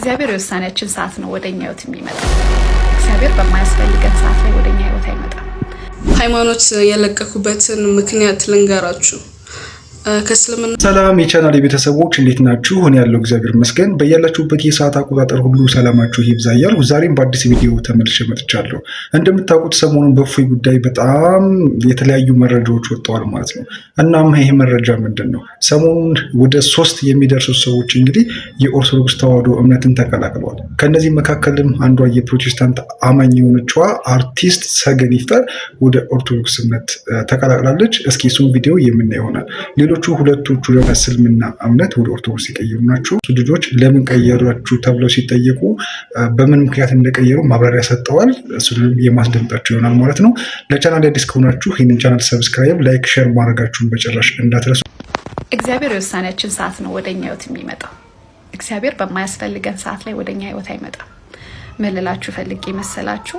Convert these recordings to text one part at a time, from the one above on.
እግዚአብሔር የውሳኔያችን ሰዓት ነው ወደኛ ህይወት የሚመጣው። እግዚአብሔር በማያስፈልገን ሰዓት ላይ ወደኛ ህይወት አይመጣም። ሃይማኖት የለቀኩበትን ምክንያት ልንገራችሁ። ከእስልምና ሰላም የቻናል የቤተሰቦች እንዴት ናችሁ? እኔ ያለው እግዚአብሔር ይመስገን። በያላችሁበት የሰዓት አቆጣጠር ሁሉ ሰላማችሁ ይብዛ እያልኩ ዛሬም በአዲስ ቪዲዮ ተመልሼ መጥቻለሁ። እንደምታውቁት ሰሞኑን በእፎይ ጉዳይ በጣም የተለያዩ መረጃዎች ወጥተዋል ማለት ነው። እናም ይሄ መረጃ ምንድን ነው? ሰሞኑን ወደ 3 የሚደርሱ ሰዎች እንግዲህ የኦርቶዶክስ ተዋሕዶ እምነትን ተቀላቅለዋል። ከእነዚህ መካከልም አንዷ የፕሮቴስታንት አማኝ የሆነችዋ አርቲስት ሰገን ይፍጠር ወደ ኦርቶዶክስ እምነት ተቀላቅላለች። እስኪ እሱን ቪዲዮ የምናየው ይሆናል። ሌሎቹ ሁለቶቹ ደግሞ እስልምና እምነት ወደ ኦርቶዶክስ የቀየሩ ናቸው። ልጆች ለምን ቀየራችሁ ተብለው ሲጠየቁ በምን ምክንያት እንደቀየሩ ማብራሪያ ሰጥተዋል። እሱንም የማስደምጣችሁ ይሆናል ማለት ነው። ለቻናል አዲስ ከሆናችሁ ይህንን ቻናል subscribe፣ like፣ share ማድረጋችሁን በጭራሽ እንዳትረሱ። እግዚአብሔር የውሳኔያችን ሰዓት ነው ወደኛ ህይወት የሚመጣው። እግዚአብሔር በማያስፈልገን ሰዓት ላይ ወደኛ ህይወት አይመጣም። ምን ልላችሁ ፈልጌ መሰላችሁ?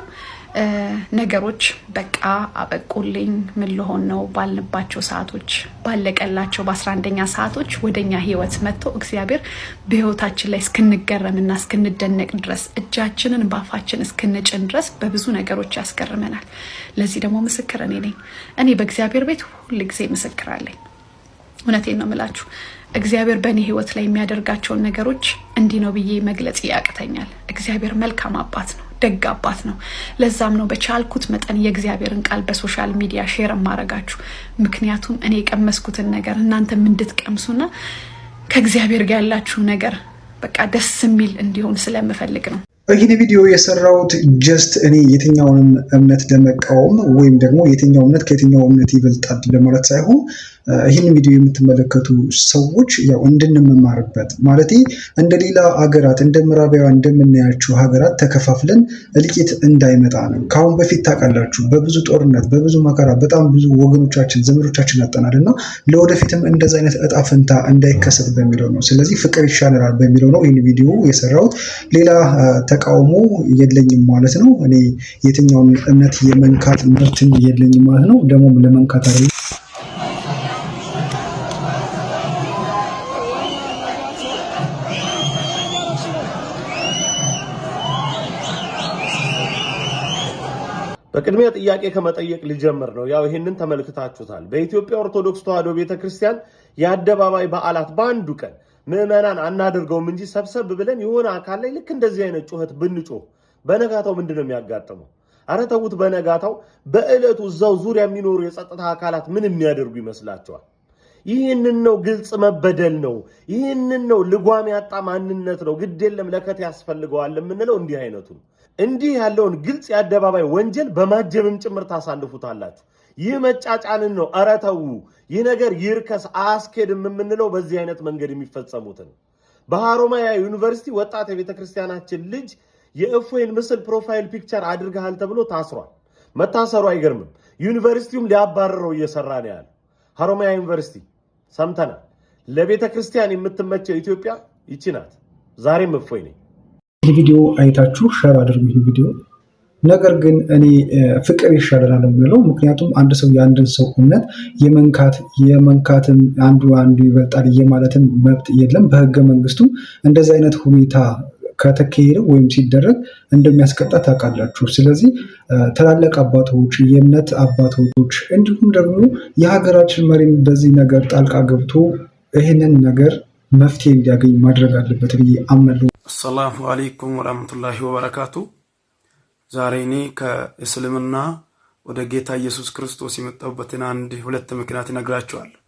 ነገሮች በቃ አበቁልኝ ምን ልሆን ነው ባልንባቸው ሰዓቶች፣ ባለቀላቸው በ11ኛ ሰዓቶች ወደኛ ህይወት መጥቶ እግዚአብሔር በህይወታችን ላይ እስክንገረምና እስክንደነቅ ድረስ እጃችንን ባፋችን እስክንጭን ድረስ በብዙ ነገሮች ያስገርመናል። ለዚህ ደግሞ ምስክር እኔ ነኝ። እኔ በእግዚአብሔር ቤት ሁል ጊዜ ምስክር አለኝ። እውነቴን ነው የምላችሁ። እግዚአብሔር በእኔ ህይወት ላይ የሚያደርጋቸውን ነገሮች እንዲህ ነው ብዬ መግለጽ ያቅተኛል። እግዚአብሔር መልካም አባት ነው፣ ደግ አባት ነው። ለዛም ነው በቻልኩት መጠን የእግዚአብሔርን ቃል በ social media share የማረጋችሁ። ምክንያቱም እኔ የቀመስኩትን ነገር እናንተም እንድትቀምሱና ከእግዚአብሔር ጋር ያላችሁ ነገር በቃ ደስ የሚል እንዲሆን ስለምፈልግ ነው። ይህን ቪዲዮ የሰራሁት just እኔ የትኛውንም እምነት ለመቃወም ወይም ደግሞ የትኛው እምነት ከየትኛው እምነት ይበልጣል ለማለት ሳይሆን ይህን ቪዲዮ የምትመለከቱ ሰዎች ያው እንድንመማርበት ማለት እንደ ሌላ ሀገራት እንደ ምዕራባውያን እንደምናያቸው ሀገራት ተከፋፍለን እልቂት እንዳይመጣ ነው። ከአሁን በፊት ታውቃላችሁ፣ በብዙ ጦርነት በብዙ መከራ በጣም ብዙ ወገኖቻችን ዘመዶቻችን አጠናል እና ለወደፊትም እንደዚ አይነት እጣ ፈንታ እንዳይከሰት በሚለው ነው። ስለዚህ ፍቅር ይሻለናል በሚለው ነው ይህን ቪዲዮ የሰራሁት። ሌላ ተቃውሞ የለኝም ማለት ነው። እኔ የትኛውን እምነት የመንካት መብትም የለኝም ማለት ነው። ደግሞም ለመንካት አይደለም። በቅድሚያ ጥያቄ ከመጠየቅ ሊጀምር ነው። ያው ይህንን ተመልክታችሁታል። በኢትዮጵያ ኦርቶዶክስ ተዋሕዶ ቤተክርስቲያን የአደባባይ በዓላት በአንዱ ቀን ምዕመናን አናደርገውም እንጂ ሰብሰብ ብለን የሆነ አካል ላይ ልክ እንደዚህ አይነት ጩኸት ብንጮህ በነጋታው ምንድን ነው የሚያጋጥመው? ኧረ ተዉት። በነጋታው በዕለቱ እዛው ዙሪያ የሚኖሩ የጸጥታ አካላት ምን የሚያደርጉ ይመስላቸዋል? ይህንን ነው ግልጽ መበደል ነው። ይህንን ነው ልጓም ያጣ ማንነት ነው። ግድ የለም ለከት ያስፈልገዋል የምንለው እንዲህ አይነቱ ነው። እንዲህ ያለውን ግልጽ የአደባባይ ወንጀል በማጀብም ጭምር ታሳልፉታላችሁ። ይህ መጫጫንን ነው። ኧረ ተዉ፣ ይህ ነገር ይርከስ አያስኬድም የምንለው በዚህ አይነት መንገድ የሚፈጸሙትን። በሐሮማያ ዩኒቨርሲቲ ወጣት የቤተ ክርስቲያናችን ልጅ የእፎይን ምስል profile picture አድርገሃል ተብሎ ታስሯል። መታሰሩ አይገርምም። ዩኒቨርሲቲውም ሊያባረረው እየሰራ ነው ያለ ሐሮማያ ዩኒቨርሲቲ ሰምተናል። ለቤተ ክርስቲያን የምትመቸው ኢትዮጵያ ይቺ ናት። ዛሬም እፎይ ነኝ። ይህ ቪዲዮ አይታችሁ share አድርጉ ይህ ቪዲዮ። ነገር ግን እኔ ፍቅር ይሻለናል የምንለው ምክንያቱም አንድ ሰው የአንድን ሰው እምነት የመንካት የመንካትም አንዱ አንዱ ይበልጣል የማለትም መብት የለም። በህገ መንግስቱ እንደዚህ አይነት ሁኔታ ከተካሄደ ወይም ሲደረግ እንደሚያስቀጣ ታውቃላችሁ። ስለዚህ ታላላቅ አባቶች፣ የእምነት አባቶች እንዲሁም ደግሞ የሀገራችን መሪም በዚህ ነገር ጣልቃ ገብቶ ይህንን ነገር መፍትሄ እንዲያገኝ ማድረግ አለበት ብዬ አምናለሁ። አሰላሙ አለይኩም ወራህመቱላሂ ወበረካቱ። ዛሬ እኔ ከእስልምና ወደ ጌታ ኢየሱስ ክርስቶስ የመጣሁበትን አንድ ሁለት ምክንያት እነግራችኋለሁ።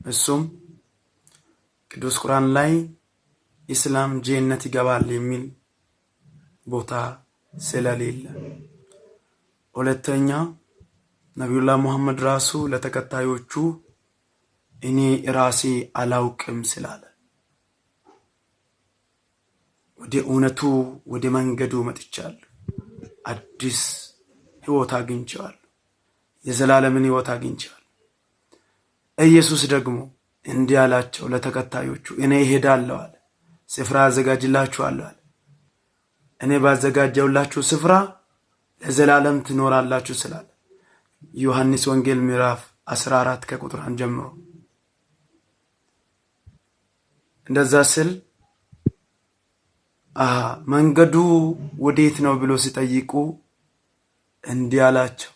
እሱም ቅዱስ ቁርአን ላይ ኢስላም ጀነት ይገባል የሚል ቦታ ስለሌለ፣ ሁለተኛ ነቢዩላህ ሙሐመድ ራሱ ለተከታዮቹ እኔ ራሴ አላውቅም ስላለ ወደ እውነቱ ወደ መንገዱ መጥቻለሁ። አዲስ ህይወት አግኝቼዋለሁ። የዘላለምን ህይወት አግኝቼዋለሁ። ኢየሱስ ደግሞ እንዲህ አላቸው ለተከታዮቹ፣ እኔ እሄዳለሁ አለ፣ ስፍራ አዘጋጅላችኋለሁ አለ። እኔ ባዘጋጀውላችሁ ስፍራ ለዘላለም ትኖራላችሁ ስላለ ዮሐንስ ወንጌል ምዕራፍ 14 ከቁጥር 1 ጀምሮ እንደዛ ስል መንገዱ ወዴት ነው ብሎ ሲጠይቁ እንዲህ አላቸው፣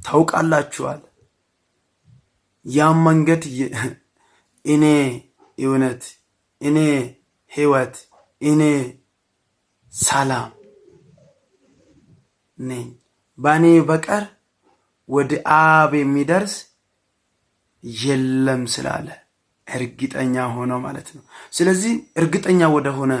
ታውቃላችኋል። ያም መንገድ እኔ እውነት፣ እኔ ሕይወት፣ እኔ ሰላም ነኝ። በእኔ በቀር ወደ አብ የሚደርስ የለም ስላለ እርግጠኛ ሆኖ ማለት ነው። ስለዚህ እርግጠኛ ወደሆነ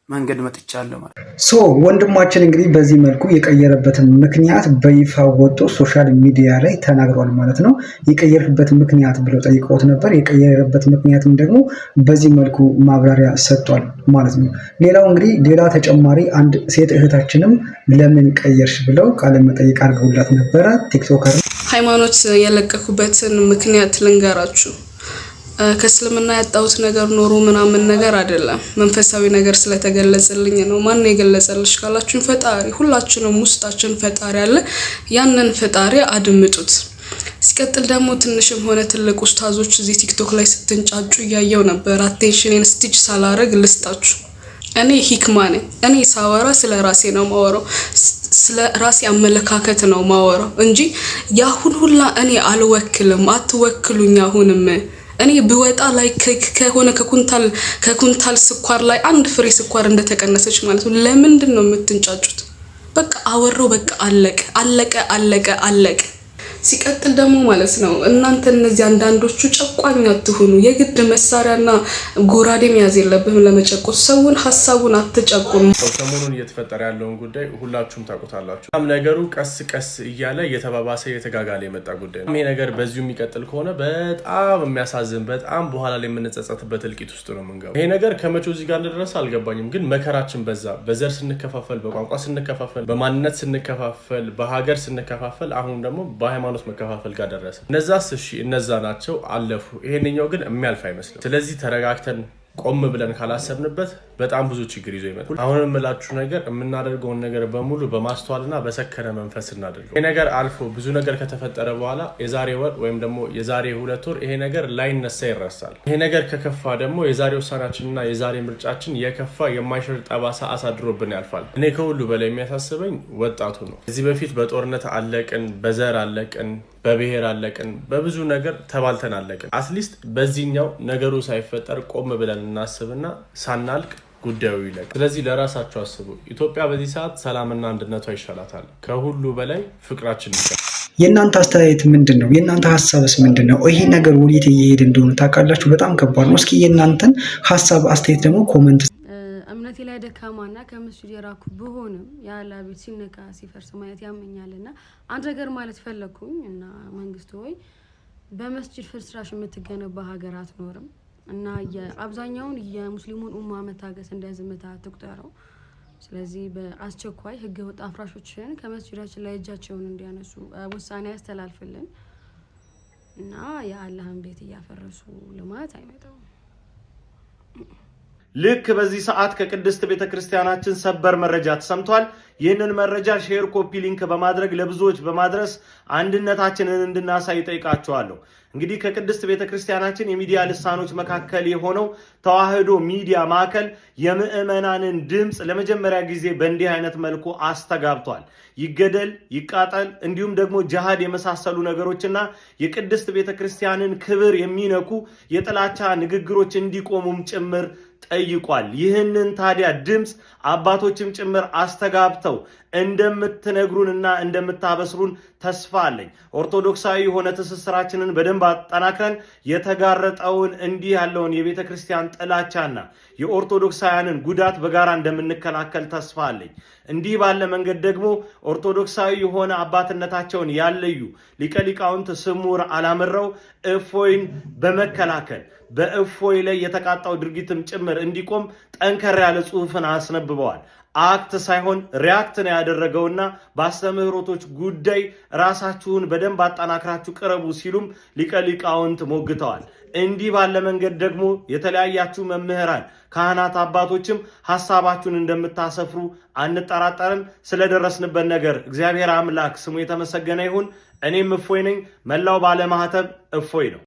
መንገድ መጥቻለሁ ማለት ነው። So ወንድማችን እንግዲህ በዚህ መልኩ የቀየረበትን ምክንያት በይፋ ወጥቶ social media ላይ ተናግሯል ማለት ነው። የቀየርበት ምክንያት ብለው ጠይቀውት ነበር። የቀየረበት ምክንያትም ደግሞ በዚህ መልኩ ማብራሪያ ሰጥቷል ማለት ነው። ሌላው እንግዲህ ሌላ ተጨማሪ አንድ ሴት እህታችንም ለምን ቀየርሽ ብለው ቃለ መጠይቅ አድርገውላት ነበረ። TikToker ሃይማኖት የለቀኩበትን ምክንያት ልንገራችሁ። ከእስልምና ያጣሁት ነገር ኖሮ ምናምን ነገር አይደለም። መንፈሳዊ ነገር ስለተገለጸልኝ ነው። ማን የገለጸልሽ ካላችሁን ፈጣሪ። ሁላችንም ውስጣችን ፈጣሪ አለ። ያንን ፈጣሪ አድምጡት። ሲቀጥል ደግሞ ትንሽም ሆነ ትልቅ ኡስታዞች እዚህ ቲክቶክ ላይ ስትንጫጩ እያየው ነበር። Attention ኔን stitch ሳላረግ ልስጣችሁ። እኔ ሂክማ ነኝ። እኔ ሳወራ ስለ ራሴ ነው ማወራው፣ ስለ ራሴ አመለካከት ነው ማወራው እንጂ ያሁን ሁላ እኔ አልወክልም። አትወክሉኝ። አሁንም እኔ ብወጣ ላይ ከሆነ ከኩንታል ስኳር ላይ አንድ ፍሬ ስኳር እንደተቀነሰች ማለት ነው። ለምንድን ነው የምትንጫጩት? በቃ አወራው፣ በቃ አለቀ፣ አለቀ፣ አለቀ፣ አለቀ። ሲቀጥል ደግሞ ማለት ነው እናንተ እነዚህ አንዳንዶቹ ጨቋኝ አትሁኑ። የግድ መሳሪያና ጎራዴ መያዝ የለብህም ለመጨቆን። ሰውን ሀሳቡን አትጨቁኑ። ሰሞኑን እየተፈጠረ ያለውን ጉዳይ ሁላችሁም ታውቁታላችሁ። በጣም ነገሩ ቀስ ቀስ እያለ እየተባባሰ እየተጋጋለ የመጣ ጉዳይ ነው። ይሄ ነገር በዚሁ የሚቀጥል ከሆነ በጣም የሚያሳዝን፣ በጣም በኋላ ላይ የምንጸጸትበት እልቂት ውስጥ ነው የምንገባው። ይሄ ነገር ከመቼው እዚህ ጋር እንደደረሰ አልገባኝም፣ ግን መከራችን በዛ። በዘር ስንከፋፈል፣ በቋንቋ ስንከፋፈል፣ በማንነት ስንከፋፈል፣ በሀገር ስንከፋፈል፣ አሁን ደግሞ በሃይማኖት መከፋፈል ጋር ደረሰ። እነዛስ እሺ እነዛ ናቸው አለፉ። ይሄንኛው ግን የሚያልፍ አይመስልም። ስለዚህ ተረጋግተን ቆም ብለን ካላሰብንበት በጣም ብዙ ችግር ይዞ ይመጣል። አሁን የምላችሁ ነገር የምናደርገውን ነገር በሙሉ በማስተዋልና በሰከነ መንፈስ እናደርገው። ይሄ ነገር አልፎ ብዙ ነገር ከተፈጠረ በኋላ የዛሬ ወር ወይም ደግሞ የዛሬ 2 ወር ይሄ ነገር ላይነሳ ይረሳል። ይሄ ነገር ከከፋ ደግሞ የዛሬ ውሳናችንና የዛሬ ምርጫችን የከፋ የማይሽር ጠባሳ አሳድሮብን ያልፋል። እኔ ከሁሉ በላይ የሚያሳስበኝ ወጣቱ ነው። ከዚህ በፊት በጦርነት አለቅን፣ በዘር አለቅን፣ በብሔር አለቅን፣ በብዙ ነገር ተባልተን አለቅን። At least በዚህኛው ነገሩ ሳይፈጠር ቆም ብለን እናስብና ሳናልቅ ጉዳዩ ይለቅ። ስለዚህ ለራሳችሁ አስቡ። ኢትዮጵያ በዚህ ሰዓት ሰላምና አንድነቷ ይሻላታል። ከሁሉ በላይ ፍቅራችን ይሻላል። የእናንተ አስተያየት ምንድን ነው? የእናንተ ሀሳብስ ምንድን ነው? ይሄ ነገር ወዴት እየሄደ እንደሆነ ታውቃላችሁ? በጣም ከባድ ነው። እስኪ የእናንተን ሀሳብ አስተያየት ደግሞ comment እምነቴ ላይ ደካማና ከመስጂድ የራኩ ብሆንም የአላህ ቤት ሲነካ ሲፈርስ ማየት ያመኛልና አንድ ነገር ማለት ፈለግኩኝ። እና መንግስት ሆይ፣ በመስጂድ ፍርስራሽ የምትገነባ ሀገር አትኖርም እና አብዛኛውን የሙስሊሙን ኡማ መታገስ እንደ ዝምታ አትቁጠረው። ስለዚህ በአስቸኳይ ህገ ወጥ አፍራሾችን ከመስጂዳችን ላይ እጃቸውን እንዲያነሱ ውሳኔ ያስተላልፍልን እና የአላህን ቤት እያፈረሱ ልማት አይመጣም። ልክ በዚህ ሰዓት ከቅድስት ቤተ ክርስቲያናችን ሰበር መረጃ ተሰምቷል። ይህንን መረጃ share፣ copy link በማድረግ ለብዙዎች በማድረስ አንድነታችንን እንድናሳይ ጠይቃችኋለሁ። እንግዲህ ከቅድስት ቤተ ክርስቲያናችን የሚዲያ ልሳኖች መካከል የሆነው ተዋህዶ ሚዲያ ማዕከል የምዕመናንን ድምፅ ለመጀመሪያ ጊዜ በእንዲህ አይነት መልኩ አስተጋብቷል። ይገደል፣ ይቃጠል እንዲሁም ደግሞ ጅሃድ የመሳሰሉ ነገሮችና የቅድስት ቤተ ክርስቲያንን ክብር የሚነኩ የጥላቻ ንግግሮች እንዲቆሙም ጭምር ጠይቋል። ይህንን ታዲያ ድምፅ አባቶችም ጭምር አስተጋብተው እንደምትነግሩንና እንደምታበስሩን ተስፋ አለኝ። ኦርቶዶክሳዊ የሆነ ትስስራችንን በደንብ አጠናክረን የተጋረጠውን እንዲህ ያለውን የቤተ ክርስቲያን ጥላቻና የኦርቶዶክሳውያንን ጉዳት በጋራ እንደምንከላከል ተስፋ አለኝ። እንዲህ ባለ መንገድ ደግሞ ኦርቶዶክሳዊ የሆነ አባትነታቸውን ያለዩ ሊቀ ሊቃውንት ስሙር አላምረው እፎይን በመከላከል በእፎይ ላይ የተቃጣው ድርጊትም ጭምር እንዲቆም ጠንከር ያለ ጽሑፍን አስነብበዋል። Act ሳይሆን react ነው ያደረገውና በአስተምህሮቶች ጉዳይ ራሳችሁን በደንብ አጠናክራችሁ ቅረቡ ሲሉም ሊቀ ሊቃውንት ሞግተዋል። እንዲህ ባለ መንገድ ደግሞ የተለያያችሁ መምህራን፣ ካህናት፣ አባቶችም ሀሳባችሁን እንደምታሰፍሩ አንጠራጠርም። ስለደረስንበት ነገር እግዚአብሔር አምላክ ስሙ የተመሰገነ ይሁን። እኔም እፎይ ነኝ። መላው ባለማህተብ እፎይ ነው።